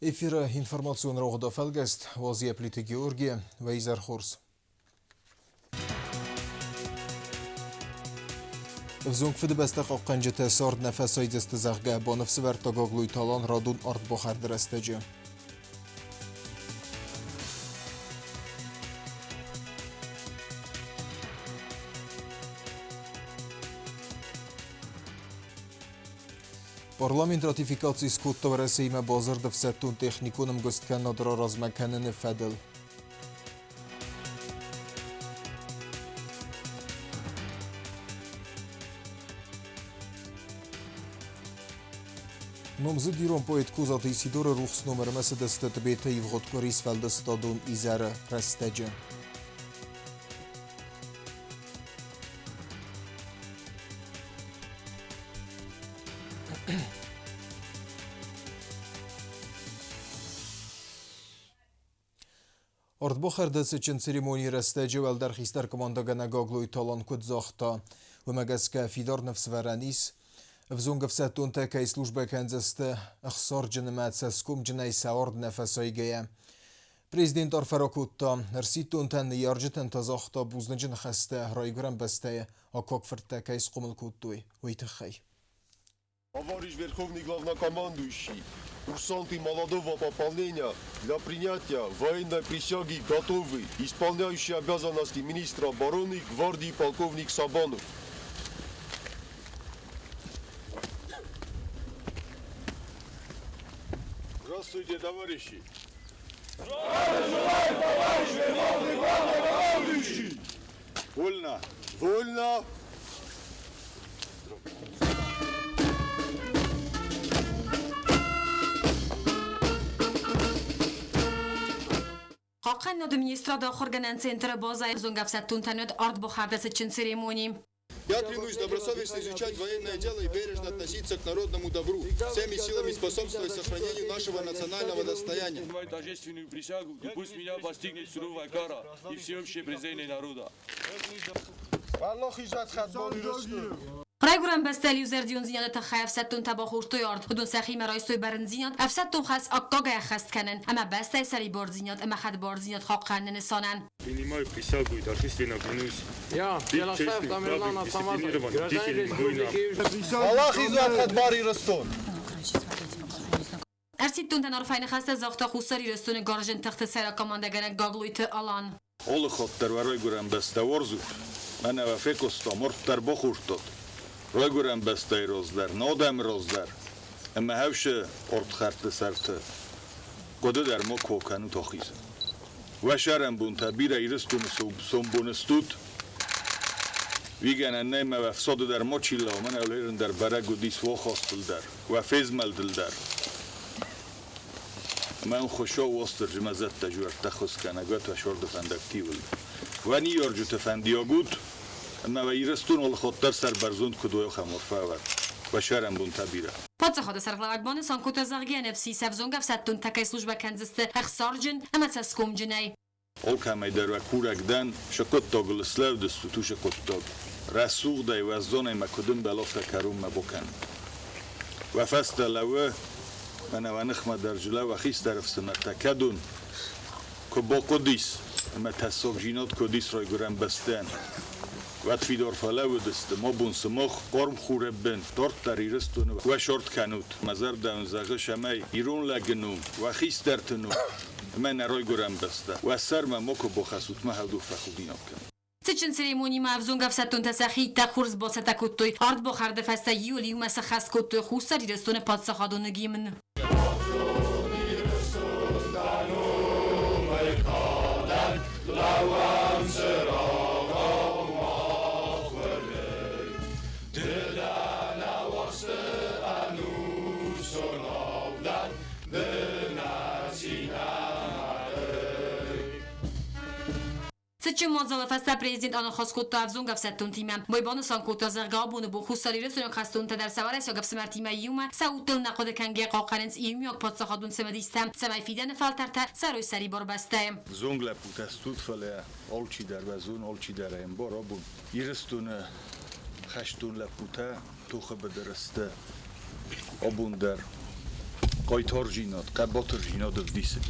Эфиры информацион раугъды фӕлгӕст Уазия Плиты Георгий, Вейзер Хорс. Ӕвзонг Фыдыбӕстӕ хъахъхъӕнджытӕ цард нӕ фӕсайдзысты, зӕгъгӕ, баныфсӕвӕрдта Гаглойты Талан радон артбахӕрды рӕстӕджы. Парламент ратификаци скодта Уӕрӕсеимӕ бадзырд ӕфсӕддон-техникон ӕмгуысткӕнынад раразмӕ кӕныны фӕдыл. Номдзыд ирон поэт Козаты Исидоры рухс ном ӕрмӕцыдысты Тъбеты ивгъуыд къуыри сфӕлдыстадон изӕры рӕстӕджы. Артбахӕрды цытджын церемонийы рӕстӕджы уӕлдӕр хистӕр командӕгӕнӕг Гаглойты Талан куыд загъта, уымӕ гӕсгӕ фидар ныфсвӕрӕн ис, ӕвзонг ӕфсӕддонтӕ кӕй службӕ кӕндзысты ӕхсарджын ӕмӕ цӕсгомджынӕй сӕ ард нӕ фӕсайгӕйӕ. Президент арфӕ ракодта, ӕрсидтонтӕн ныййарджытӕн та загъта бузныджы ныхӕстӕ райгуырӕн бӕстӕйы аккаг фырттӕ кӕй схъомыл кодтой, уый тыххӕй. Товарищ Верховный Главнокомандующий, курсанты молодого пополнения для принятия военной присяги готовы, исполняющий обязанности министра обороны гвардии полковник Сабанов. Здравствуйте, товарищи! Здравия желаю, товарищ Верховный Главнокомандующий! Вольно! Вольно! Хъахъхъӕнынады министрады ахуыргӕнӕн центры базӕйы ӕвзонгӕфсӕддонтӕн уыд ардбахӕрды цытджын церемони. Я клянусь добросовестно изучать военное дело и бережно относиться к народному добру, всеми силами способствовать сохранению нашего национального достояния. Принимаю торжественную присягу, и пусть меня постигнет суровая кара и всеобщее презрение народа. Райгуырӕн бӕстӕйыл иузӕрдиондзинады тыххӕй ӕфсӕддонтӕ бахордтой ард, уыдон сӕхимӕ райстой бӕрндзинад ӕфсӕддон хӕс аккагӕй ӕххӕст кӕнын ӕмӕ бӕстӕйы сӕрибардзинад ӕмӕ хӕдбардзинад хъахъхъӕныны нысанӕн. Принимаю присягу и торжественно клянусь Я, быть Белослав честным, Тамерлан храбрым, Ацамазов, дисциплинированным, гражданин бдительным воином. Республики Аллах хӕдбар Ирыстон! Ӕрсидтонтӕн арфӕйы ныхӕстӕ загъта Хуссар Ирыстоны гарзджын тыхты сӕйраг командӕгӕнӕг Гаглойты Алан. Алы хатт дӕр уӕ райгуырӕн бӕстӕ уарзут, мӕнӕ уӕ фехъуыстам, арт дӕр бахордтат. Райгуырӕн бӕстӕйы раз дӕр, нӕ адӕмы раз дӕр ӕмӕ хӕвсы артхӕрдты сӕрты хъуыды дӕр макуы кӕнут ахизын. Уӕ сӕрӕнбонтӕ бирӕ Ирыстоны сомбоны стут. Уигӕнӕн нӕй мӕ уӕ фсады дӕр ма чи лӕууы, мӕнӕ уӕлерын дӕр бӕрӕг уыдис уӕ ахастыл дӕр, уӕ фезмӕлдыл дӕр. Мӕн Хуыцау Уастырджи мӕ зӕдтӕ зуӕрттӕ ххуысгӕнӕг уӕд уӕ сорды фӕндӕгтивыл. Уӕ ныййарджыты фӕндиаг ут, ӕмӕ уӕ Ирыстон алыхатт дӕр сӕрбӕрзонд куыд уой, ахӕм арфӕ уӕд. Уӕ сӕрӕнбонтӕ бирӕ. Паддзахады сӕргълӕууӕг банысан кодта, зӕгъгӕ, ӕнӕфсис ӕвзонг ӕфсӕддонтӕ кӕй службӕ кӕндзысты ӕхсарджын ӕмӕ цӕсгомджынӕй. Алкӕмӕй дӕр уӕ курӕг дӕн, сӕ хъуыддагыл слӕудыстут, уыцы хъуыддаг. Рӕсугъдӕй, уӕздонӕй мӕ куыд ӕмбӕлы, афтӕ кӕронмӕ бакӕнут. Уӕ фӕстӕ лӕууы, мӕнӕ уӕ ныхмӕ дӕр жылӕ уӕ хистӕр ӕфсымӕртӕ кӕд уын куы бахъуыдис ӕмӕ тӕссагдзинад куы уыдис райгуырӕн бӕстӕн, уӕд фидар фӕлӕууыдысты, ма бон сымах, хъарм хуры бын, дарддӕр Ирыстоны уӕ сарт кӕнут. Мӕ зӕрдӕ уын зӕгъы, цӕмӕй ирон лӕджы ном, уӕ хистӕрты ном ӕмӕ нӕ райгуырӕн бӕстӕ уӕ сӕрмӕ макуы бахӕссут, мӕ хӕлдух фӕхудинаг кӕнут. Цытджын церемонимӕ ӕвзонг ӕфсӕддонтӕ сӕхи иттӕг хорз бацӕттӕ кодтой. Ардбахӕрды фӕстӕ июль иумӕ сыххӕст кодтой Хуссар Ирыстоны паддзахадон гимн. Цытджын мадзалы фӕстӕ президент аныхас кодта ӕвзонг ӕфсӕддонтимӕ. Уый банысан кодта, зӕгъгӕ, абоны бон хуссарирыстойнаг хӕстонтӕ дӕр сӕ уӕрӕсейаг ӕфсымӕртимӕ иумӕ сӕ удтыл нӕ хъуыды кӕнгӕ хъахъхъӕнынц иумиаг паддзахадон цымыдистӕ, цӕмӕй фидӕны фӕлтӕртӕ цӕрой сӕрибар бӕстӕйы. Взонг лӕппутӕ стут, фӕлӕ алчидӕр уӕ зоны, алчидӕр ӕмбар абон. Ирыстоны хӕстон лӕппутӕ тохы быдыры сты абон дӕр. Хъайтардзинад, хъӕбатырдзинад ӕвдисӕг.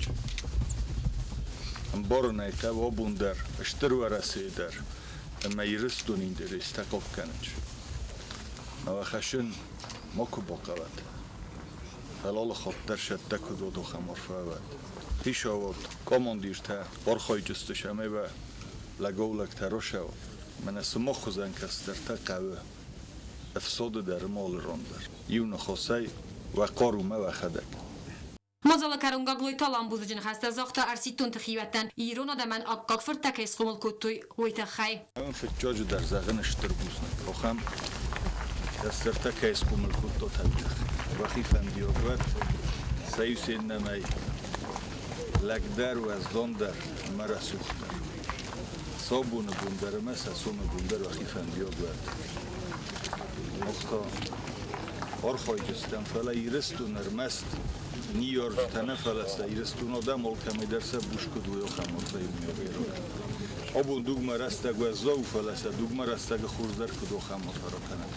Ӕмбарын ӕй хъӕуы абон дӕр, Стыр Уӕрӕсейы дӕр ӕмӕ Ирыстоны интерестӕ хъахъхъӕнын. Ӕмӕ хӕссын макуы бахъӕуӕд. Фӕлӕ алы хатт дӕр сӕттӕ куыд уыд, ахӕм арфӕ уӕд. Хицауад, командиртӕ архайджысты цӕмӕй уӕ лӕгау-лӕгтӕ рацӕуа. Мӕнӕ сымах хуызӕн кӕстӕртӕ хъӕуы ӕфсады дӕр ӕмӕ алы ран дӕр. Иу ныхасӕй, уӕ хъару мӕ уӕхӕдӕг. Мадзалы кӕрон Гаглойты Алан бузныджы ныхӕстӕ загъта ӕрсидтонты хиуӕттӕн, ирон адӕмӕн аккаг фырттӕ кӕй схъомыл кодтой, уый тыххӕй. Фыццаджы дӕр зӕгъын стыр бузныг, ахӕм кӕстӕртӕ кӕй схъомыл кодтат, уый тыххӕй. Уӕхи фӕндиаг уӕд, сӕ иу се ннӕмӕй лӕгдӕр, уӕздандӕр ӕмӕ рӕсугъддӕр. Сӕ боны бон дӕр ӕмӕ сӕ сомы бон дӕр уӕхи фӕндиаг уӕд. Мах та архайджыстӕм, фӕлӕ Ирыстон ӕрмӕст ныййарджытӕ нӕ, фӕлӕ сӕ Ирыстон адӕм алкӕмӕй дӕр сӕ буз куыд уой, ахӕм арфӕйы Абон дугмӕ рӕстӕг уӕззау, фӕлӕ сӕ дугмӕ рӕстӕгы хуыздӕр куыд ахӕм арфӕ ракӕнӕг.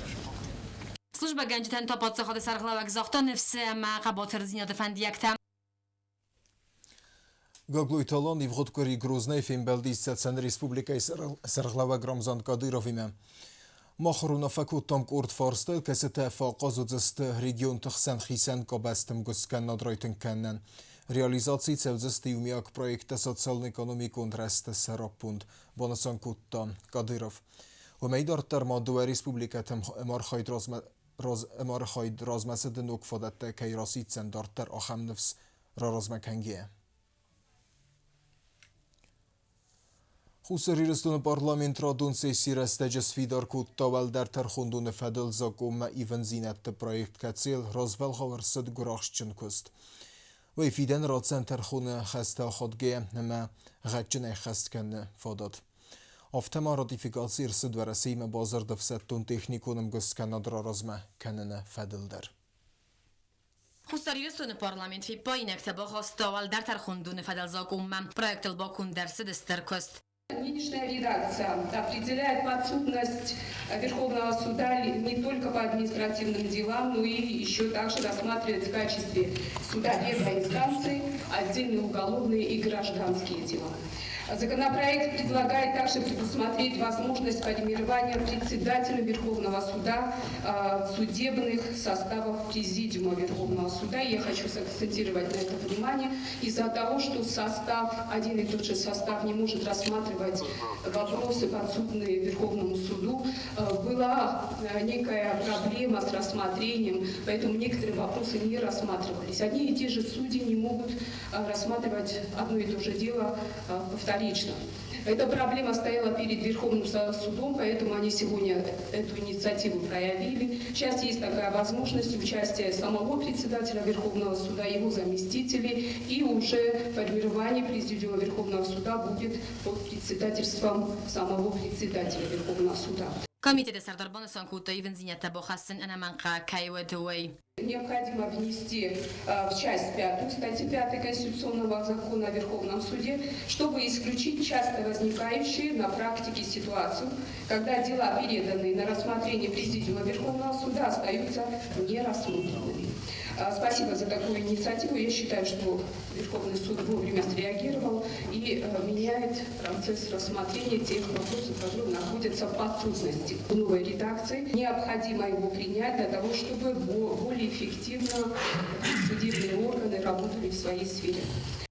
Службӕгӕнджытӕн та паддзахады сӕргълӕууӕг загъта ныфсы ӕмӕ хъӕбатырдзинады фӕндиӕгтӕ. Гаглойты Алан ивгъуыд къуыри Грознайы фембӕлдис Цӕцӕны республикӕйы сӕргълӕууӕг Рамзан Кадыровимӕ. Мах ӕруынаффӕ кодтам къорд фарстайыл, кӕцытӕ фӕахъаз уыдзысты регионты хсӕн хицӕн къабӕзты ӕмгуысткӕнынад райтынг кӕнынӕн. Реализаци цӕудзысты иумиаг проекттӕ социалон-экономикон рӕзты сӕраппонд, банысан кодта Кадыров. Уымӕй дарддӕр ма дыууӕ республикӕтӕм ӕмархайд размӕцыды ног фадӕттӕ кӕй расиддзӕн дарддӕр, ахӕм ныфс раразмӕ кӕнгӕйӕ. Хуссар Ирыстоны парламент радон сессийы рӕстӕджы сфидар кодта уӕлдӕр тӕрхондоны фӕдыл закъонмӕ ивындзинӕдты проект, кӕцыйыл развӕлгъау ӕрцыд гуырахстджын куыст. Уый фидӕн ратдзӕн тӕрхоны хӕстӕ ахадгӕйӕ ӕмӕ гъӕдджынӕй хӕст кӕныны фадат. Афтӕ ма ратификаци ӕрцыд Уӕрӕсеимӕ бадзырд ӕфсӕддон-техникон ӕмгуысткӕнынад раразмӕ кӕныны фӕдыл дӕр. Хуссар Ирыстоны парламент фиппаинӕгтӕ бахаста уӕлдӕр тӕрхондоны фӕдыл закъонмӕ. Проектыл баконд ӕрцыд стыр куыст. Нынешняя редакция определяет подсудность Верховного суда не только по административным делам, но и еще также рассматривает в качестве суда первой инстанции отдельные уголовные и гражданские дела. Законопроект предлагает также предусмотреть возможность формирования председателя Верховного суда судебных составов Президиума Верховного суда. Я хочу сакцентировать на это внимание из-за того, что состав, один и тот же состав не может рассматривать вопросы, подсудные Верховному суду. Была некая проблема с рассмотрением, поэтому некоторые вопросы не рассматривались. Одни и те же судьи не могут рассматривать одно и то же дело вторично. Эта проблема стояла перед Верховным судом, поэтому они сегодня эту инициативу проявили. Сейчас есть такая возможность участия самого председателя Верховного суда, его заместителей, и уже формирование Президиума Верховного суда будет под председательством самого председателя Верховного суда. Комитеты сӕрдар банысан кодта ивындзинӕдтӕ бахӕссын ӕнӕмӕнгхъӕуӕг кӕй уыд, уый. Необходимо внести в часть 5 статьи 5 Конституционного закона о Верховном суде, чтобы исключить часто возникающие на практике ситуацию, когда дела, переданные на рассмотрение Президиума Верховного суда, остаются нерассмотренными. Спасибо за такую инициативу. Я считаю, что Верховный суд вовремя среагировал и меняет процесс рассмотрения тех вопросов, которые находятся в подсудности. В новой редакции необходимо его принять для того, чтобы более эффективно судебные органы работали в своей сфере.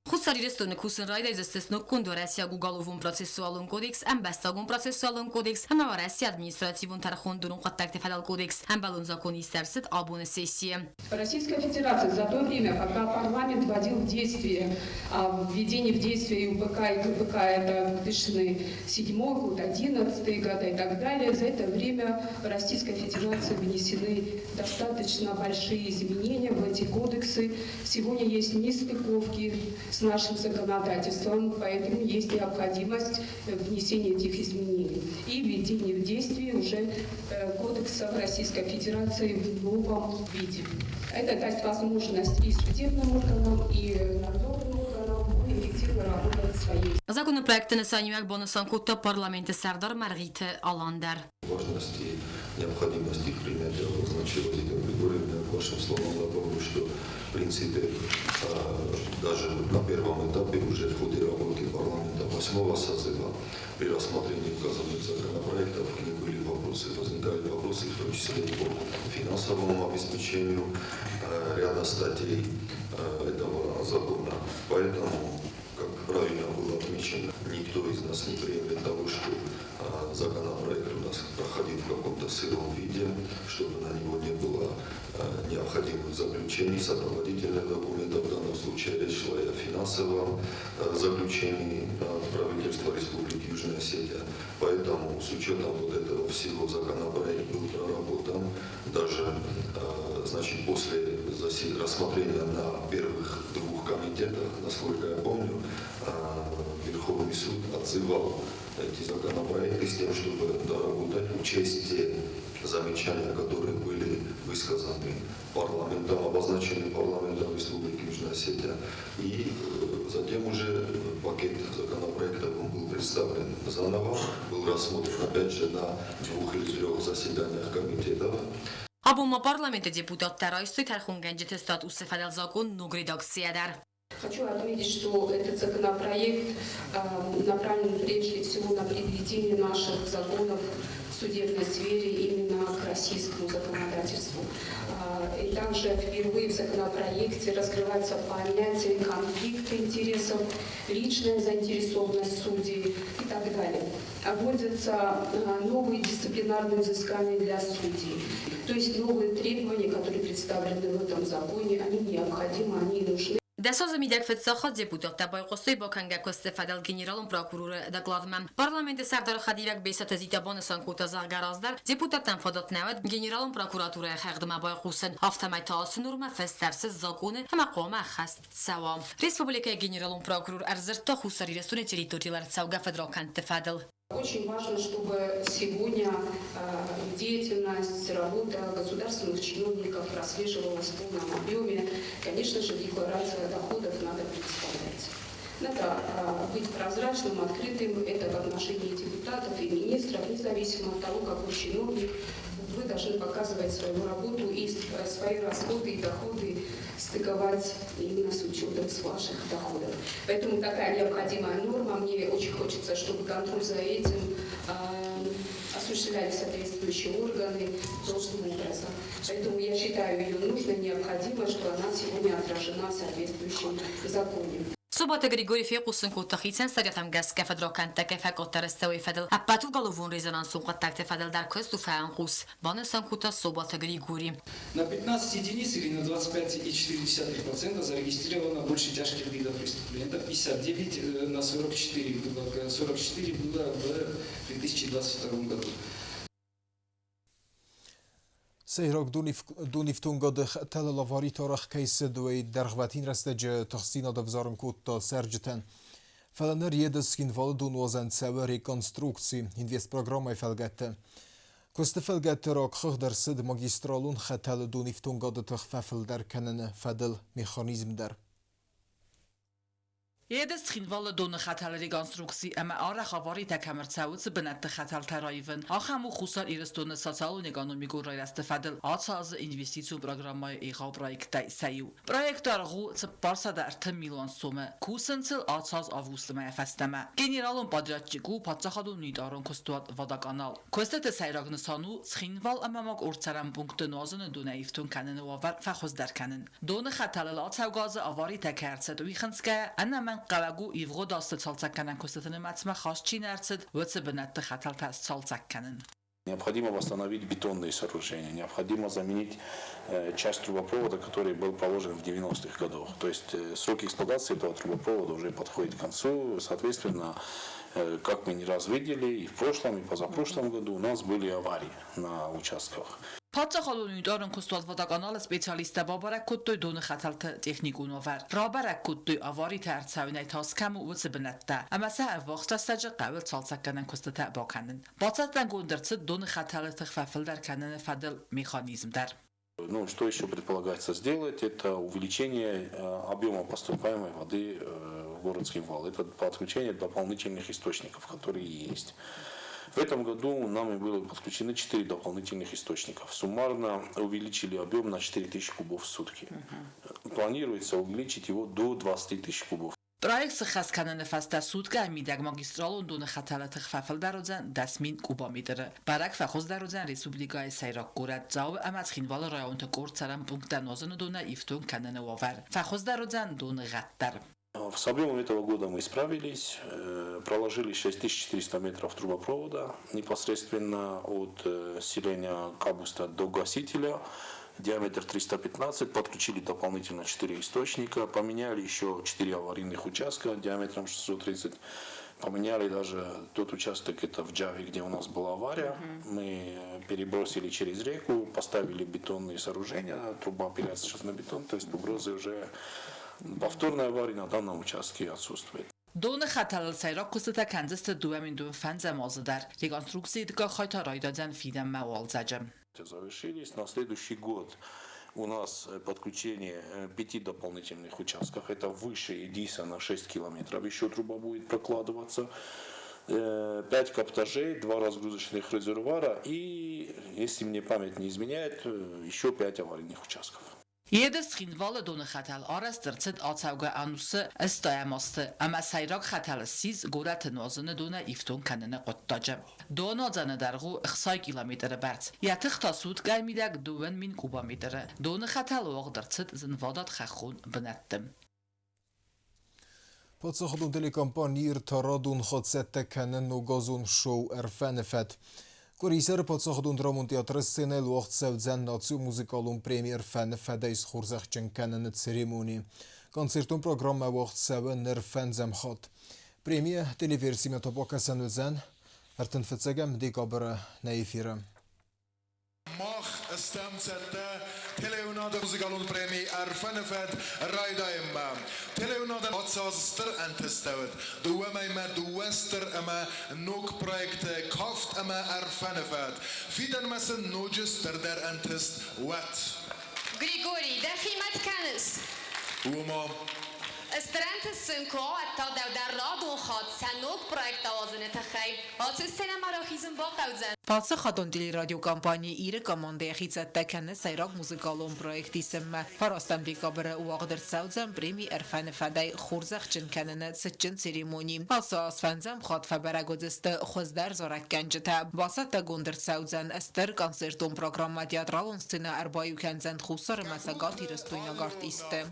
Хуссар Ирыстоны кусын райдайдзысты сноггонд Уӕрӕсейаг уголовон-процессуалон кодекс, ӕмбӕстагон процессуалон кодекс ӕмӕ Уӕрӕсейы административон тӕрхондонон хъуыддӕгты фӕдыл кодекс. Ӕмбӕлон закон ист ӕрцыд абоны сессийы. Российская Федерация за то время, пока парламент вводил в действие, введение в действие и УПК, и ГПК, это 2007 год, 2011 года и так далее, за это время в Российской Федерации внесены достаточно большие изменения в эти кодексы. Сегодня есть нестыковки с нашим законодательством, поэтому есть необходимость внесения этих изменений и введения в действие уже кодекса Российской Федерации в новом виде. Это даст возможность и судебным органам, и надзорным органам более эффективно работать в своей. Законопроекты нысаниуӕг банысан кодта парламенты сӕрдар Мӕргъиты Алан дӕр. Важности, необходимости их принятия обозначила Зита Григорьевна. вашим словам добавлю, что в принципе даже на первом этапе уже в ходе работы парламента восьмого созыва при рассмотрении указанных законопроектов к ним были вопросы, возникали вопросы, в том числе и по финансовому обеспечению ряда статей этого закона. Поэтому, как правильно было отмечено, никто из нас не приемлет того, что законопроект у нас проходил в каком-то сыром виде, чтобы на него не было необходимых заключений, сопроводительных документов. В данном случае речь шла и о финансовом заключении правительства Республики Южная Осетия. Поэтому с учетом вот этого всего законопроект был проработан. Даже значит, после рассмотрения на первых двух комитетах, насколько я помню, Верховный суд отзывал эти законопроекты с тем, чтобы доработать, учесть те замечания, которые были высказаны парламентом, обозначены парламентом Республики Южная Осетия. И затем уже пакет законопроектов он был представлен заново, был рассмотрен опять же на двух или трех заседаниях комитетов. Абон ма парламенты депутаттӕ райстой тӕрхонгӕнджыты статусы фӕдыл закъон ног редакцийӕ дӕр. Хочу отметить, что этот законопроект направлен прежде всего на приведение наших законов в судебной сфере именно к российскому законодательству. И также впервые в законопроекте раскрывается понятие конфликта интересов, личная заинтересованность судей и так далее. Вводятся новые дисциплинарные взыскания для судей. То есть новые требования, которые представлены в этом законе, они необходимы, они нужны. Дӕс азы мидӕг фыццаг хатт депутаттӕ байхъуыстой бакӕнгӕ куысты фӕдыл генералон прокуроры докладмӕ. Парламенты сӕрдары хӕдивӕг Бесаты Зита банысан кодта, зӕгъгӕ, раздӕр депутаттӕн фадат нӕ уыд генералон прокуратурӕйы хыгъдмӕ байхъусын. Афтӕмӕй та ацы нормӕ фыст ӕрцыд законы ӕмӕ хъуамӕ ӕххӕст цӕуа. Республикӕйы генералон прокурор ӕрдзырдта Хуссар Ирыстоны территорийыл ӕрцӕугӕ фыдракӕндты фӕдыл. Очень важно, чтобы сегодня деятельность, работа государственных чиновников прослеживалась в полном объеме. Конечно же, декларация доходов надо представлять. Надо быть прозрачным, открытым. Это в отношении депутатов и министров, независимо от того, какой чиновник. Вы должны показывать свою работу и свои расходы и доходы стыковать именно с учетом с ваших доходов. Поэтому такая необходимая норма. Мне очень хочется, чтобы контроль за этим осуществляли соответствующие органы должным образом. Поэтому я считаю ее нужной, необходимой, что она сегодня отражена в соответствующем законе. Собаты Григори фехъусын кодта хицӕн статьятӕм гӕсгӕ фыдракӕндтӕ кӕй фӕкъаддӕр сты, уый фӕдыл. Ӕппӕт уголовон резонансон хъуыддӕгты фӕдыл дӕр куыст у фӕӕнхъус, банысан кодта Собаты Григори. На 15 единиц или на 25,4% зарегистрировано больше тяжких видов преступления. Это 59 на 44 было, 44 было в 2022 году. Сӕйраг донифтонгады хӕтӕлыл авариты арӕх кӕй цыд, уый дӕргъвӕтин рӕстӕджы тыхстдзинад ӕвзарын кодта цӕрджытӕн. Фӕлӕ ныр Едыс-Цхинвалы донуадзӕн цӕуы реконструкци инвестпрограммӕйы фӕлгӕтты. Куысты фӕлгӕтты рагхыгъд ӕрцыд магистралон хӕтӕлы донифтонгады тых фӕфылдӕр кӕныны фӕдыл механизм дӕр. Едыс-Цхинвалы доны хӕтӕлы реконструкци ӕмӕ арӕх аваритӕ кӕм ӕрцӕуы, уыцы бынӕтты хӕтӕлтӕ раивын. Ахӕм у Хуссар Ирыстоны социалон-экономикон райрӕзты фӕдыл ацы азы инвестицион программӕйы егъау проекттӕй сӕ иу. Проекты аргъ у 430 милуан сомы. Кусынц ыл ацы аз августы мӕйӕ фӕстӕмӕ. Генералон подрядчик у паддзахадон унитарон куыстуат Водоканал. Куыстыты сӕйраг нысан у Цхинвал ӕмӕ ма къорд цӕрӕн пункты нуазыны донӕй ифтонг кӕныны уавӕр фӕхуыздӕр кӕнын. Доны хӕтӕлыл ацӕугӕ азы аваритӕ кӕй ӕрцыд, уый хынцгӕйӕ, ӕнӕмӕнгхъӕуӕг у ивгъуыд азты цалцӕггӕнӕн куыстыты нымӕцмӕ хаст чи нӕ ӕрцыд, уыцы бынӕтты хӕтӕлтӕ сцалцӕг кӕнын. Необходимо восстановить бетонные сооружения, необходимо заменить часть трубопровода, который был положен в 90-х годах. То есть срок эксплуатации этого трубопровода уже подходит к концу. Соответственно, как мы не раз видели и в прошлом, и позапрошлом году у нас были аварии на участках. Паддзахадон унитарон куыстуат Водоканал-ы специалисттӕ бабӕрӕг кодтой доны хӕтӕлты техникон уавӕр. Рабӕрӕг кодтой, аваритӕ ӕрцӕуынӕй тас кӕм у, уыцы бынӕттӕ, ӕмӕ сӕ ӕввахс рӕстӕджы хъӕуы цалцӕггӕнӕн куыстытӕ бакӕнын. Бацӕттӕгонд ӕрцыд доны хӕтӕлы тых фӕфылдӕр кӕныны фӕдыл механизм дӕр. Ну, что еще предполагается сделать, это увеличение объема поступаемой воды в город Цхинвал. Это подключение дополнительных источников, которые есть. В этом году нами было подключены 4 дополнительных источников. Суммарно увеличили объем на 4000 кубов в сутки. Планируется увеличить его до 20 тысяч кубов. Проект сыххӕст кӕныны фӕстӕ суткӕйы мидӕг магистралон доны хӕтӕлы тых фӕфылдӕр уыдзӕн 10 000 кубометры. Бӕрӕг фӕхуыздӕр уыдзӕн республикӕйы сӕйраг горӕт Дзауы ӕмӕ Цхинвалы районты къорд цӕрӕн пункттӕ нуазыны донӕй ифтонг кӕныны уавӕр. Фӕхуыздӕр уыдзӕн доны гъӕд дӕр. С объемом этого года мы справились, проложили 6400 метров трубопровода непосредственно от селения Кабуста до гасителя. Диаметр 315, подключили дополнительно 4 источника, поменяли еще 4 аварийных участка диаметром 630. Поменяли даже тот участок, это в Джаве, где у нас была авария. Мы перебросили через реку, поставили бетонные сооружения, труба опирается сейчас на бетон, то есть угрозы уже повторной аварии на данном участке отсутствует. Доны хӕтӕлыл сӕйраг куыстытӕ кӕндзысты 2025 азы дӕр. Реконструкцийы дыккаг хай та райдайдзӕн фидӕнмӕ уалдзӕджы. Завершились. На следующий год у нас подключение 5 дополнительных участков. Это выше Едиса на 6 километров еще труба будет прокладываться. 5 каптажей, 2 разгрузочных резервуара и, если мне память не изменяет, еще 5 аварийных участков. Едыс Цхинвалы доны хӕтӕл арӕзт ӕрцыд ацӕугӕ ӕнусы 80-ӕм азты ӕмӕ сӕйраг хӕтӕл ссис горӕты нуазыны донӕй ифтонг кӕныны хъуыддаджы. Донуадзӕны дӕргъ у 60 километры бӕрц. Йӕ тых та суткӕйы мидӕг 2000 кубометры. Доны хӕтӕл уагъд ӕрцыд зынвадат хӕххон бынӕтты. Паддзахадон телекомпани Ир та радон хатт цӕттӕ кӕны ногазон шоу Ӕрфӕны фӕд. Къуырисӕры паддзахадон драмон театры сценӕйыл уагъд цӕудзӕн национ музыкалон преми Ӕрфӕны фӕдӕй схорзӕхджын кӕныны церемони. Концертон программӕ уагъд цӕуы ныр фӕндзӕм хатт. Премийӕ телеверсимӕ та бакӕсӕн уыдзӕн 35 декабры нӕ эфиры. Мах стӕм цӕттӕ телеуынады музыкалон преми Ӕрфӕны фӕд райдайынмӕ. Телеуынады ацы аз стыр ӕнтыстӕ уыд. Дыууӕ мӕймӕ дыууӕ стыр ӕмӕ ног проекты Кафт ӕмӕ Ӕрфӕны фӕд. Фидӕнмӕ сын ноджы стырдӕр ӕнтыст уӕт. Григорий, дӕхи мӕт кӕныс? Уымӕ. Стыр ӕнтыст сын куы уа, уӕд та дӕу дӕр радон хатт сӕ ног проект ауадзыны тыххӕй ацы сценӕмӕ рахизын бахъӕудзӕн. Паддзахадон телерадиокомпани Ир-ы командӕ йӕхи цӕттӕ кӕны сӕйраг музыкалон проект исынмӕ. 9 декабры уагъд ӕрцӕудзӕн преми Ӕрфӕны фӕдӕй хорзӕхджын кӕныны цытджын церемони. Ацы аз фӕндзӕм хатт фӕбӕрӕг уыдзысты хуыздӕр зарӕггӕнджытӕ. Бацӕттӕгонд ӕрцӕудзӕн стыр концертон программӕ театралон сценӕ ӕрбаиу кӕндзӕн Хуссар ӕмӕ Цӕгат Ирыстойнаг артистты.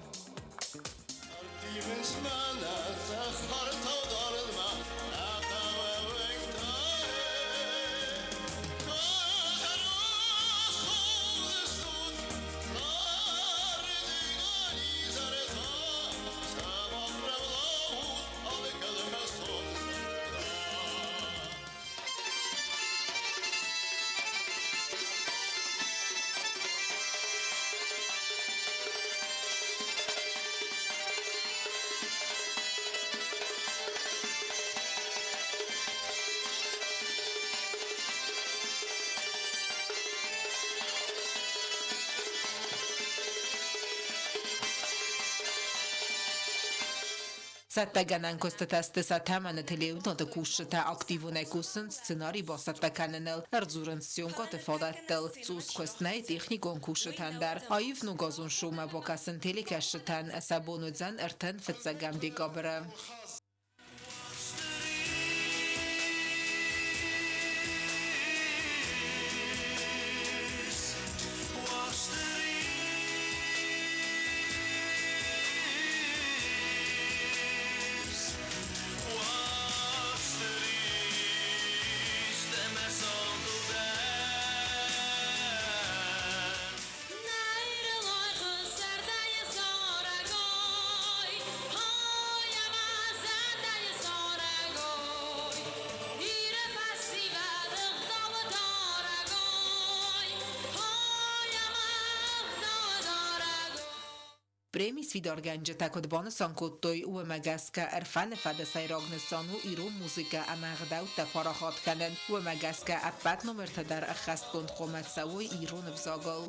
Цӕттӕгӕнӕн куыстытӕ сты сӕ тӕмӕны телеуынады кусджытӕ активонӕй кусынц сценари бацӕттӕ кӕныныл, ӕрдзурынц съемкӕты фадӕттыл. Цъус куыст нӕй техникон кусджытӕн дӕр. Аив ногазон шоумӕ бакӕсын телекӕсджытӕн сӕ бон уыдзӕн 35 декабры. Преми сфидаргӕнджытӕ куыд банысан кодтой, уымӕ гӕсгӕ Ӕрфӕны фӕды сӕйраг нысан у ирон музыкӕ ӕмӕ ӕгъдӕуттӕ парахат кӕнын. Уымӕ гӕсгӕ ӕппӕт номыртӕ дӕр ӕххӕстгонд хъуамӕ цӕуой ирон ӕвзагыл.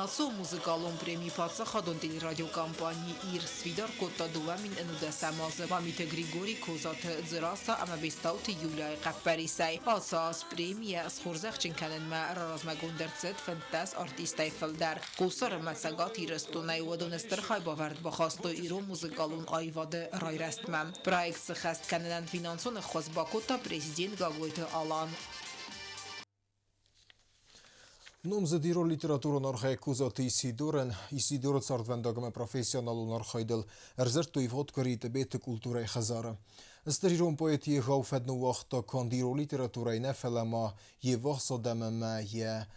Национ музыкалон преми паддзахадон телерадиокомпани Ир сфидар кодта 2011 азы Мамиты Григорий, Козаты Дзерассӕ ӕмӕ Бестауты Юляйы хъӕппӕрисӕй. Ацы аз премийӕ схорзӕхджын кӕнынмӕ раразмӕгонд ӕрцыд 15 артистӕй фылдӕр. Хуссар ӕмӕ Цӕгат Ирыстонӕй уыдон стыр хайбавӕрд бахастой ирон музыкалон аивады райрӕзтмӕ. Проект сыххӕст кӕнынӕн финансон ӕххуыс бакодта президент Гаглойты Алан. Номдзыд ирон литературон архайӕг Козаты Исидорӕн Исидоры цардвӕндагмӕ профессионалон архайдыл ӕрдзырдтой Водкари Тъбеты культурӕйы хӕдзары. Стыр ирон поэт егъау фӕд ныууагъта канд ирон литературӕйы нӕ, фӕлӕ ма йе ввахс адӕм ӕмӕ йӕ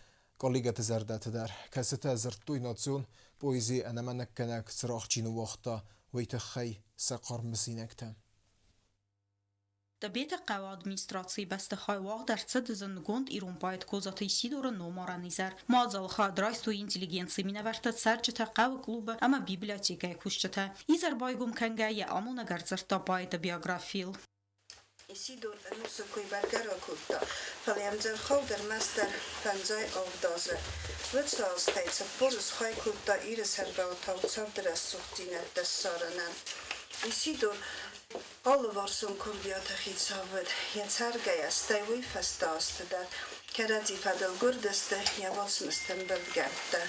коллегӕты зӕрдӕты дӕр, кӕцытӕ дзырдтой национ поэзийы ӕнӕмӕнггӕнӕг цырагъ чи ныууагъта, уый тыххӕй сӕ хъарм мысинӕгтӕ. Тъбеты хъӕуы администрацийы бӕстыхай уагъд ӕрцыд зындгонд ирон поэт Козаты Исидоры номарӕн изӕр. Мадзалы хайад райстой интеллигенцийы минӕвӕрттӕ, цӕрджытӕ, хъӕуы клубы ӕмӕ библиотекӕйы кусджытӕ. Изӕр байгом кӕнгӕйӕ амонӕг ӕрдзырдта поэты биографийыл. Исидор ӕнусы кой бӕргӕ ракодта, фӕлӕ йӕм дзӕгъӕл ӕрмӕстдӕр фӕндзай авд азы. Уыцы азтӕй 40 схай кодта Иры сӕрвӕлтау царды рӕсугъддзинӕдтӕ ссарынӕн. Исидор алыварсон курдиаты хицау уыд, йӕ цӕргӕйӕ, стӕй уый фӕстӕ азты дӕр кӕрӕдзи фӕдыл гуырдысты йӕ уацмысты ӕмбырдгӕндтӕ.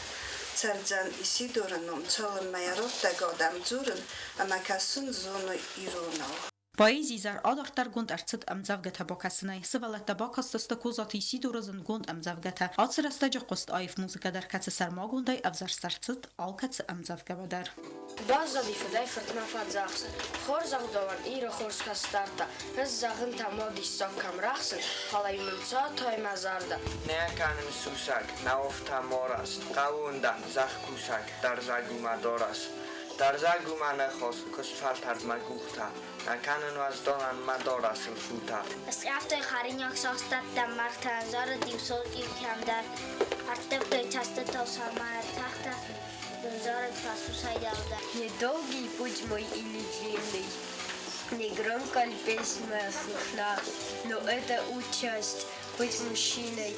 Цӕрдзӕн Исидоры ном, цалынмӕ йӕ раттӕг адӕм дзурын ӕмӕ кӕсын зоной иронау. Поэзийы изӕр адарддӕргонд ӕрцыд ӕмдзӕвгӕтӕ бакӕсынӕй. Сывӕллӕттӕ бакастысты Козаты Исидоры зындгонд ӕмдзӕвгӕтӕ. Ацы рӕстӕджы хъуыст аив музыкӕ дӕр, кӕцы сӕрмагондӕй ӕвзӕрст ӕрцыд алкӕцы ӕмдзӕвгӕмӕ дӕр. Баззади фыдӕй фыртмӕ фӕдзӕхсы, Хорз ӕгъдауӕн Иры хорз кӕстӕртӕ, Ӕз зӕгъын та ма диссаг кӕм рӕхсын, Фӕлӕ-иу мын цатай мӕ зӕрдӕ. Нӕ кӕнын сусӕг, нӕ офтӕ морас, Хъӕуон дӕн, зӕхкусӕг, дӕрзӕг у мӕ дарӕс. Дӕрзӕг у мӕ ныхас, куыстфӕлтӕрд мӕ къухтӕ, Нӕ кӕнын уӕздонӕн мӕ дарӕсыл футӕ. Ыскъӕфтой хӕринаг састӕттӕ мӕргътӕн, зарыд-иу сыл цъиу кӕмдӕр. Ӕрттывтой цӕстытыл сӕумӕ ӕртӕхтӕ, бынзарыд фӕсусӕй дӕлдӕр. Недолгий путь мой или длинный, не громко ли песнь моя слышна, но эта участь быть мужчиной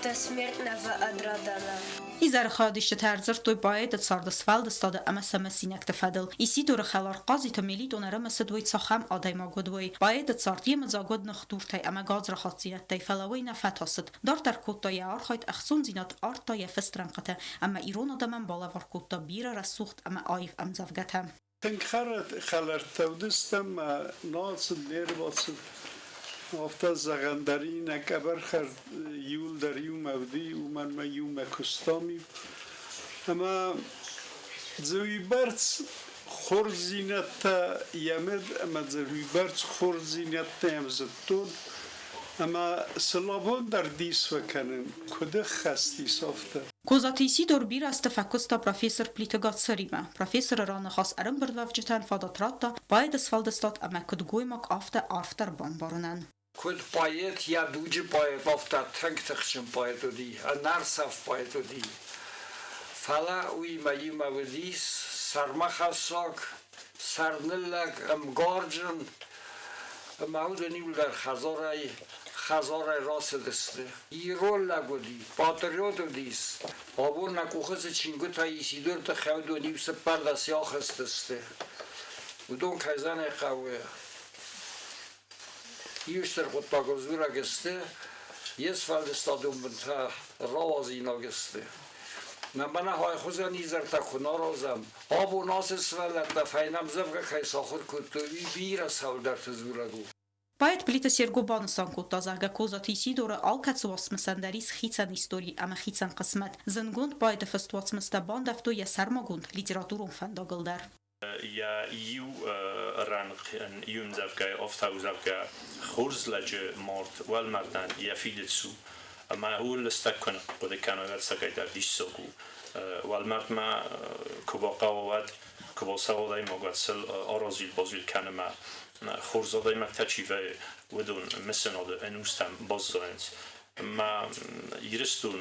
до смертного одра дана. Изӕры хайадисджытӕ ӕрдзырдтой поэты царды сфӕлдыстады ӕмӕ сӕ мысинӕгты фӕдыл. Исидоры хӕлар Хъазиты Мелитон ӕрымысыд уый цахӕм адӕймаг уыд, уый. Поэты цард йемыдзаг уыд ныхдуртӕй ӕмӕ гадзрахатдзинӕдтӕй, фӕлӕ уый нӕ фӕтасыд. Дарддӕр кодта йӕ архайд, ӕхцондзинад ардта йӕ фыст рӕнхъыты ӕмӕ ирон адӕмӕн балӕвар кодта бирӕ рӕсугъд ӕмӕ аив ӕмдзӕвгӕтӕ. Тынг хӕлӕрттӕ уыдыстӕм, нал цыд, не рбацыд. Афтӕ зӕгъӕн дӕр иннӕ къӕбӕрхӕрд иуылдӕр иумӕ уыди, уымӕн ӕмӕ иумӕ куыстам-иу. Ӕмӕ дзы уыйбӕрц хорздзинӕдтӕ йӕм уыд ӕмӕ дзы уыйбӕрц хорздзинӕдтӕ йӕм зыдтон, ӕмӕ сыл абон дӕр дис фӕкӕнын, куыд ӕххӕст ис, афтӕ. Козаты Исидор бирӕ азты фӕкуыста профессор Плиты Гацыримӕ. Профессоры раныхас ӕрӕмбырдуӕвджытӕн фадат радта поэты сфӕлдыстад ӕмӕ куыд гоймаг, афтӕ арфдӕр бамбарынӕн. Куыд поэт, йӕ дуджы поэт, афтӕ тынг тыхджын поэт уыди, ӕнӕрцӕф поэт уыди. Фӕлӕ уыимӕ иумӕ уыдис сӕрмӕхӕссӕг, сӕрныллӕг, ӕмгарджын, ӕмӕ уыдон иуылдӕр хӕдзарӕй хӕдзарӕй рацыдысты. Ирон лӕг уыди, патриот уыдис. Абон нӕ къухы цы чингуытӕ ис, уыдон тыххӕй уыдон иу цыппӕрдӕс ахызтысты. Уыдон кӕй зӕгъын хъӕуы, иу стыр хъуыддагыл дзурӕг сты, йе сфӕлдыстадон бынтӕ рауадзинаг сты. Нӕ мӕнӕ хуызӕн изӕртӕ куы нӕ аразӕм, абон ацы сывӕллӕттӕ фӕйнӕ ӕмдзӕвгӕ кӕй сахуыр кодтой, уый бирӕ цӕуылдӕрты дзурӕг у. Поэт Плиты Серго банысан кодта, зӕгъгӕ, Козаты Исидоры алкӕцы уацмысӕн дӕр ис хицӕн истори ӕмӕ хицӕн хъысмӕт. Зындгонд поэты фыст уацмыстӕ бандӕвтой йӕ сӕрмагонд литературон фӕндагыл дӕр. Йӕ иу рӕнхъ ын иу ӕмдзӕвгӕйы ӕфтау, зӕгъгӕ, хорз лӕджы мард уӕлмӕрдӕн йӕ фидыц у. Ӕмӕ ууыл лыстӕг куы ныхъхъуыды кӕной, уӕд ӕцӕгӕйдӕр диссаг у. Уӕлмӕрдмӕ куы бахъӕуа, уӕд куы бацӕуа адӕймаг, уӕд сыл аразил-базил кӕны ӕмӕ хорз адӕймӕгтӕ чи вӕййы, уыдон мысынады ӕнустӕм баззайынц. Ӕмӕ Ирыстон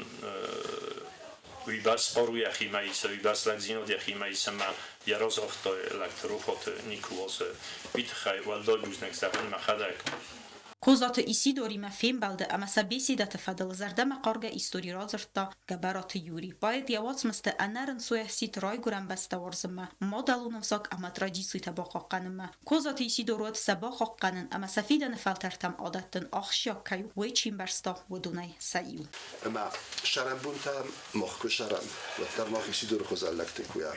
уыйбӕрц хъару йӕхимӕ исы, уыйбӕрц лӕгдзинад йӕхимӕ исы ӕмӕ йӕ разагътай лӕгты рохуаты никуы уадзы. Уый тыххӕй уӕлдай бузныг зӕгъын мӕхӕдӕг. Козаты Исидоримӕ фембӕлды ӕмӕ сӕ беседӕты фӕдыл зӕрдӕмӕхъаргӕ истори радзырдта Гӕбӕраты Юри. Поэт йӕ уацмысты ӕнӕрынцойӕ сидт райгуырӕн бӕстӕ уарзынмӕ, мадӕлон ӕвзаг ӕмӕ традицитӕ бахъахъхъӕнынмӕ. Козаты Исидор уӕд сӕ бахъахъхъӕнын ӕмӕ сӕ фидӕны фӕлтӕртӕм адӕттын ахсджиаг кӕй у, уый чи мбӕрста, уыдонӕй сӕ иу. Ӕмӕ сӕрӕнбонтӕ мах куы сӕрӕм, уӕддӕр мах Исидоры хуызӕн лӕгты куы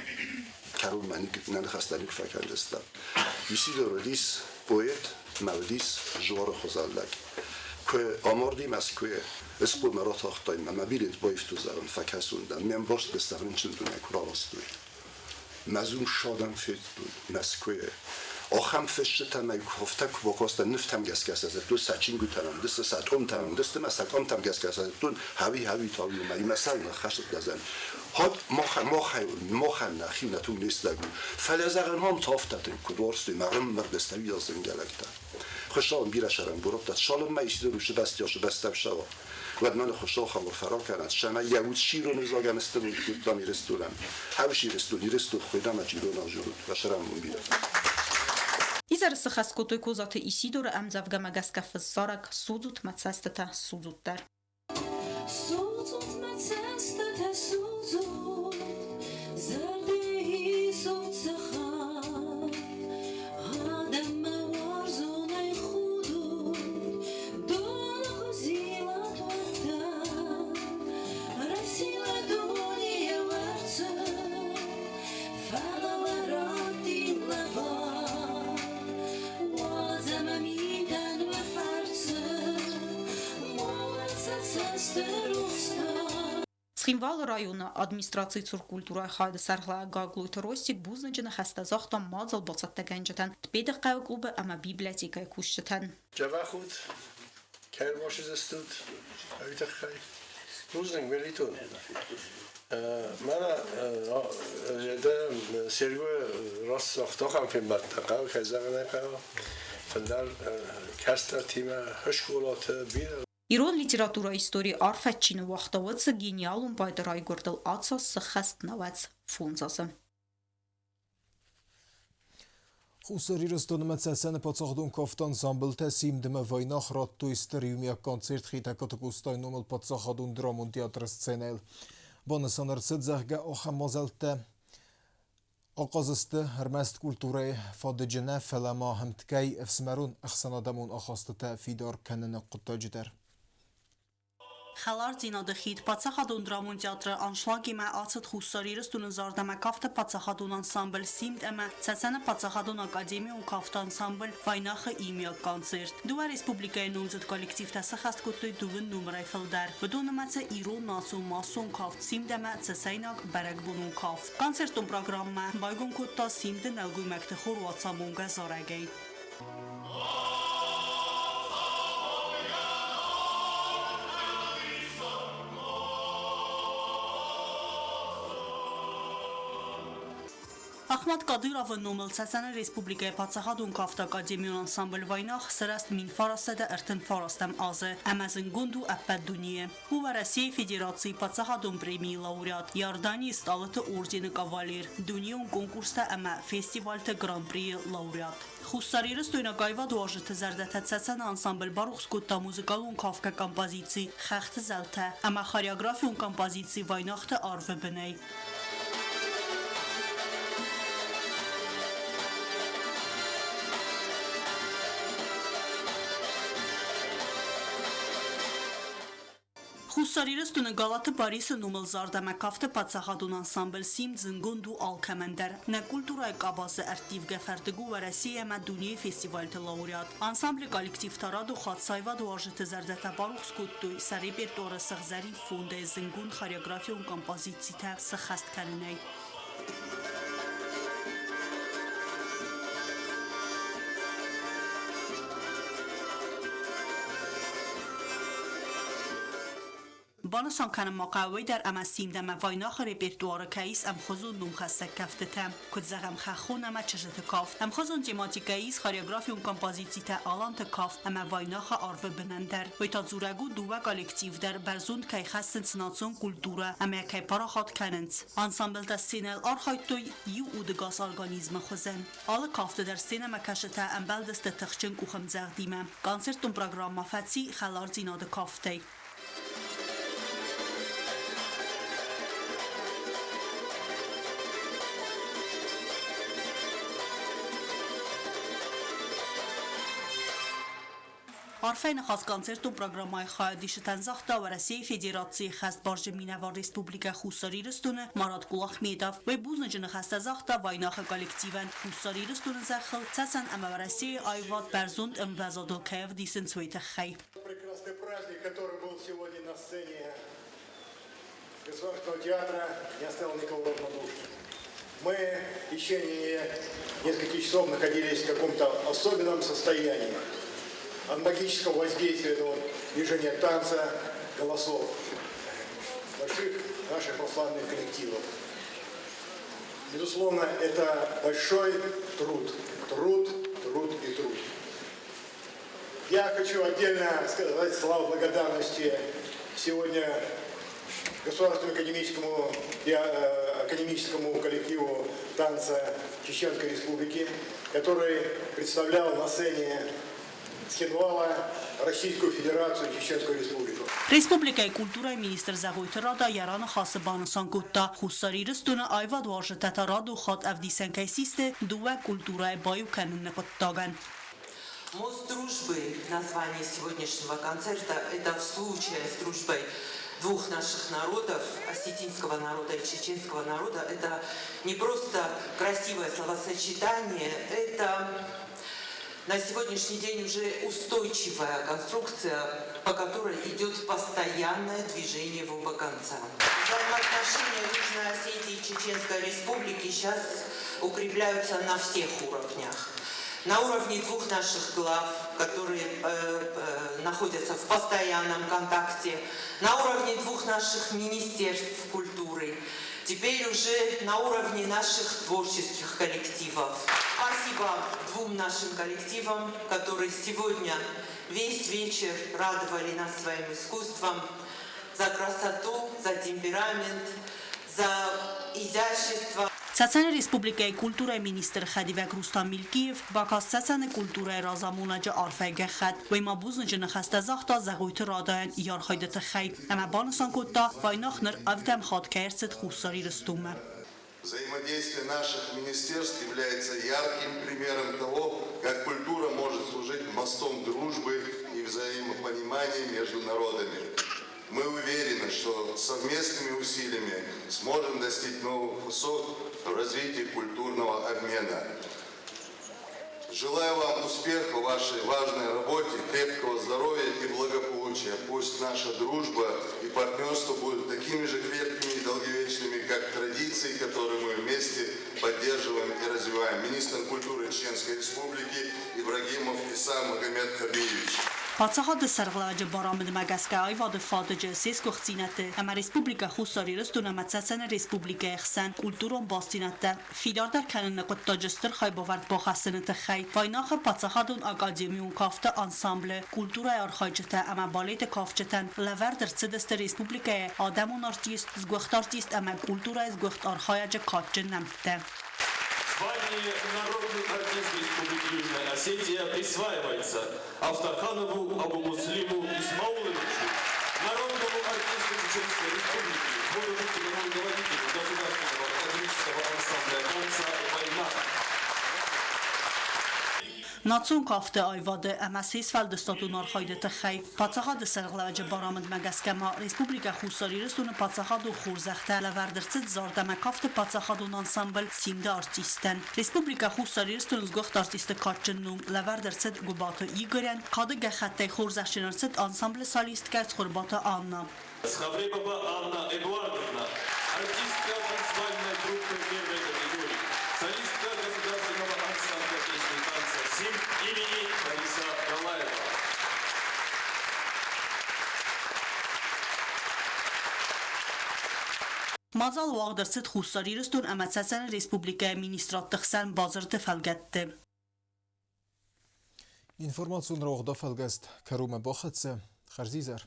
кӕронмӕ нӕ ныхӕстӕ никуы фӕкӕндзыстӕм. Исидор уыдис поэт мӕ уыдис Жоры хуызӕн лӕг. Куы амарди Мӕскуыйы, ысхъомӕ ратагътай мӕ мӕ билет баифтузӕгъын фӕкӕсон дӕм, ме мбӕрст рынчындонӕй куы раластой. Мӕ зун садӕм федтон Мӕскуыйы. Ахӕм фысджытӕ мӕ афтӕ куы бакастӕн нывтӕм гӕсгӕ сӕ дзырдтой, сӕ чингуытӕм ӕмдысты, сӕ томтӕм ӕмдысты мӕ сӕ къамтӕм гӕсгӕ сӕ дзырдтон, хауи-хауи тауи мӕ имӕ сӕ ныххӕсыдтӕ Хат махӕн нӕхи нӕ туг не слӕг у. Фӕлӕ зӕгъӕн ам тафтӕ куыд уарзтой, мӕ рыммырдыстӕ уиязынгӕлӕгтӕ. Хуыцауӕн бирӕ сӕрӕнбурӕттӕ, цалынмӕ исдӕр усы бӕстиасы бӕстӕфсӕва, уӕдмӕ нӕ Хуыцау хабар фӕракӕнӕд, цӕмӕй йӕ уд сирон ӕвзагӕн стырут кодтам Ирыстонӕн. Хӕус Ирыстон, Ирыстон хуыйнӕмӕ чирон азурут, уӕ сӕрӕнбон бирӕ. Изӕры сыхӕс кодтой Козаты Исидоры ӕмдзӕвгӕмӕ гӕсгӕ фыссарӕг «Судзут мӕ цӕстытӕ, судзут дӕр». Судзут мӕ цӕстытӕ, судзут, зӕрдӕ исут цӕхӕр. Адӕммӕ уарзонӕй худут, доны хуызилат уӕддӕр. Рӕсила дони еуӕрцӕ, фӕлӕ уӕ раттин лӕвар. Уадз ӕмӕ митӕн уӕ фӕрцы Цхинвалы районы администрацийы цур культурӕйы хайады сӕргълӕууӕг Гаглойты Ростик бузныджы ныхӕстӕ загъта мадзал бацӕттӕгӕнджытӕн, Тбеды хъӕуы клубы ӕмӕ библиотекӕйы кусджытӕн. Джабахут, кӕрмосыздыстут, уый тыххӕй. Бузныг, Мелитон. Мӕнӕ Серго раст загъта, ахӕм фембӕлдтӕ хъӕуы, кӕй зӕгъын ӕй хъӕуы. Фылдӕр кӕстӕртимӕ скъолаты бирӕ Ирон литературӕйы историйы арф чи ныууагъта, уыцы гениалон поэты райгуырдыл ацӕ сыххӕст 95 азы. Хуссар Ирыстонмӕ Цӕцӕны паддзахадон кафты ансамблтӕ Симд-мӕ войнах радтой стыр иумиаг концерт Хетӕгкаты Къостайы номыл паддзахадон драмон театры сценӕйыл. Банысан ӕрцыд, зӕгъгӕ, ахӕм мадзӕлттӕ ахъаз сты ӕрмӕст культурӕйы фадыджы нӕ, фӕлӕ ма ӕмткӕй ӕфсымӕрон ӕхсӕнадӕмон ахастытӕ фидар кӕныны хъуыддаджы дӕр. Хӕлардзинады хид Паддзахадон драмон театры аншлагимӕ ацыд Хуссар Ирыстоны зард ӕмӕ кафты паддзахадон ансамбль «Симд» ӕмӕ Цӕцӕны паддзахадон академион кафты ансамбль «Вайнахы» иумиаг концерт. Дыууӕ республикӕйы номдзыд коллективтӕ сӕххӕст кодтой дыууын номырӕй фылдӕр. Уыдон нымӕцы ирон национ массон кафт «Симд» ӕмӕ цӕцӕйнаг бӕрӕгбонон кафт. Концертон программӕ байгом кодта «Симды» нӕлгоймӕгты хор уацамонгӕ зарӕгӕй. Ахмат Кадыровы номыл Цӕцӕны Республикӕйы паддзахадон кафты академион ансамбль «Вайнах» сырӕзт 1939 азы ӕмӕ зындгонд у ӕппӕт дунейы. У Уӕрӕсейы Федерацийы паддзахадон премийы лауреат, Иорданийы стъалыты ордены кавалер, дунейон конкурстӕ ӕмӕ фестивальты гран-прийы лауреат. Хуссарирыстойнаг аивадуарзджыты зӕрдӕтӕ Цӕцӕны ансамбль барухс кодта музыкалон кафгӕ композици «Хӕхты зӕлтӕ» ӕмӕ хореографион композици «Вайнахты арвы бынӕй». Хуссар Ирыстоны Галаты Барисы номыл зард ӕмӕ кафты паддзахадон ансамбль «Симд» зындгонд у алкӕмӕн дӕр. Нӕ культурӕйы къабазы ӕрттивгӕ фӕрдыг у Уӕрӕсейы ӕмӕ дунейы фестивальты лауреат. Ансамблы коллектив Тарадо хатт аивадуарзджыты зӕрдӕтӕ барухс кодтой сӕ репертуары сыгъзӕрин фондӕй зынгонд хореографион композицитӕ сӕххӕст кӕнынӕй. Банысан кӕнын ма хъӕуы уый дӕр, ӕмӕ Симд ӕмӕ Вайнахы репертуары кӕй ис ӕмхуызон номхӕссӕг кӕфтытӕ, куыд зӕгъӕм, хӕххон ӕмӕ чызджыты кафт. Ӕмхуызон тематикӕйы ис хореографион композицитӕ Аланты кафт ӕмӕ Вайнахы арвы бынӕн дӕр. Уый та дзурӕг у, дыууӕ коллектив дӕр бӕрзонд кӕй хӕссынц национ культурӕ ӕмӕ кӕй парахат кӕнынц. Ансамблтӕ сценӕйыл архайдтой иу удыгас организмы хуызӕн. Алы кафты дӕр сценӕмӕкӕсджытӕ ӕмбӕлдысты тыхджын къухӕмдзӕгъдимӕ. Концертон программӕ фӕци хӕлардзинады кафтӕй. Арфӕйы ныхас концертон программӕйы хайадисджытӕн загъта Уӕрӕсейы Федерацийы хӕстбарджын минӕвар Республикӕ Хуссар Ирыстоны Марат Кулахметов. Уый бузныджы ныхӕстӕ загъта Вайнахы коллективӕн Хуссар Ирыстоны зӕххыл Цӕцӕн ӕмӕ Уӕрӕсейы аивад бӕрзонд ӕмвӕзадыл кӕй ӕвдисынц, уый тыххӕй. Прекрасный праздник, который был сегодня на сцене Государственного театра, не оставил никого равнодушным. Мы в течение нескольких часов находились в каком-то особенном состоянии от магического воздействия этого движения танца, голосов больших наших прославленных коллективов. Безусловно, это большой труд. Труд, труд и труд. Я хочу отдельно сказать слова благодарности сегодня Государственному академическому коллективу танца Чеченской Республики, который представлял на сцене Цхинвала Российскую Федерацию и Чеченскую Республику. Республикӕйы культурӕйы министр Зӕгъойты Рада йӕ раныхасы банысан кодта, Хуссар Ирыстоны аивадуарзджытӕ та радон хатт ӕвдисӕн кӕй систы дыууӕ культурӕйы баиу кӕныны хъуыддагӕн. Мост дружбы, название сегодняшнего концерта, это в случае с дружбой двух наших народов, осетинского народа и чеченского народа, это не просто красивое словосочетание, это на сегодняшний день уже устойчивая конструкция, по которой идет постоянное движение в оба конца. Взаимоотношения Южной Осетии и Чеченской Республики сейчас укрепляются на всех уровнях. На уровне двух наших глав, которые находятся в постоянном контакте, на уровне двух наших министерств культуры, теперь уже на уровне наших творческих коллективов. Спасибо двум нашим коллективам, которые сегодня весь вечер радовали нас своим искусством, за красоту, за темперамент, за изящество. Цӕцӕны Республикӕйы культурӕйы министры хӕдивӕг Рустам Милькиев бакаст Цӕцӕны культурӕйы разамонӕджы арфӕйы гӕххӕтт. Уый ма бузныджы ныхӕстӕ загъта Зӕгъойты Радайӕн йӕ архайды тыххӕй ӕмӕ банысан кодта, Вайнах ныр ӕвдӕм хатт кӕй ӕрцыд Хуссар Ирыстонмӕ. Взаимодействие наших министерств является ярким примером того, как культура может служить мостом дружбы и взаимопонимания между народами. Мы уверены, что совместными усилиями сможем достичь новых высот в развитии культурного обмена. Желаю вам успеха в вашей важной работе, крепкого здоровья и благополучия. Пусть наша дружба и партнерство будут такими же крепкими и долговечными, как традиции, которые мы вместе поддерживаем и развиваем. Министр культуры Чеченской Республики Ибрагимов Иса Магомед Хабиевич. Паддзахады сӕргълӕууӕджы барамындмӕ гӕсгӕ аивады фадыджы се сгуыхтдзинӕдты ӕмӕ Республикӕ Хуссар Ирыстон ӕмӕ Цӕцӕны Республикӕйы хсӕн культурон бастдзинӕдтӕ фидардӕр кӕныны хъуыддаджы стыр хайбавӕрд бахӕссыны тыххӕй Вайнахы паддзахадон академион кафты ансамблы культурӕйы архайджытӕ ӕмӕ балеты кафджытӕн лӕвӕрд ӕрцыдысты республикӕйы адӕмон артист, сгуыхт артист ӕмӕ культурӕйы сгуыхт архайӕджы кадджын нӕмттӕ. Звание «Народный артист Республики Южная Осетия» присваивается Автоханову Абумуслиму Исмауловичу, народному артисту Чеченской Республики, художественному руководителю Государственного академического ансамбля танца «Война». Национ кафты аивады ӕмӕ се сфӕлдыстадон архайды тыххӕй паддзахады сӕргълӕууӕджы барамындмӕ гӕсгӕ ма Республикӕ Хуссар Ирыстоны паддзахадон хорзӕхтӕ лӕвӕрд ӕрцыд зард ӕмӕ кафты паддзахадон ансамбль Симды артисттӕн. Республикӕ Хуссар Ирыстоны сгуыхт артисты кадджын ном лӕвӕрд ӕрцыд Гуыбаты Игорӕн, кады гӕххӕттӕй хорзӕхджын ӕрцыд ансамблы солисткӕ Цхуырбаты Анна. Цховребова Анна Эдуардовна, артистка танцевальной группы первой категории, солистка Государственного ансамбля песни и танца «Сим» имени Бориса Галаева. Мадзал уагъд ӕрцыд Хуссар Ирыстон ӕмӕ Цӕцӕны Республикӕйы министрадты хсӕн бадзырды фӕлгӕтты. Информацион рауагъда фӕлгӕст кӕронмӕ бахӕццӕ. Хӕрзизӕр.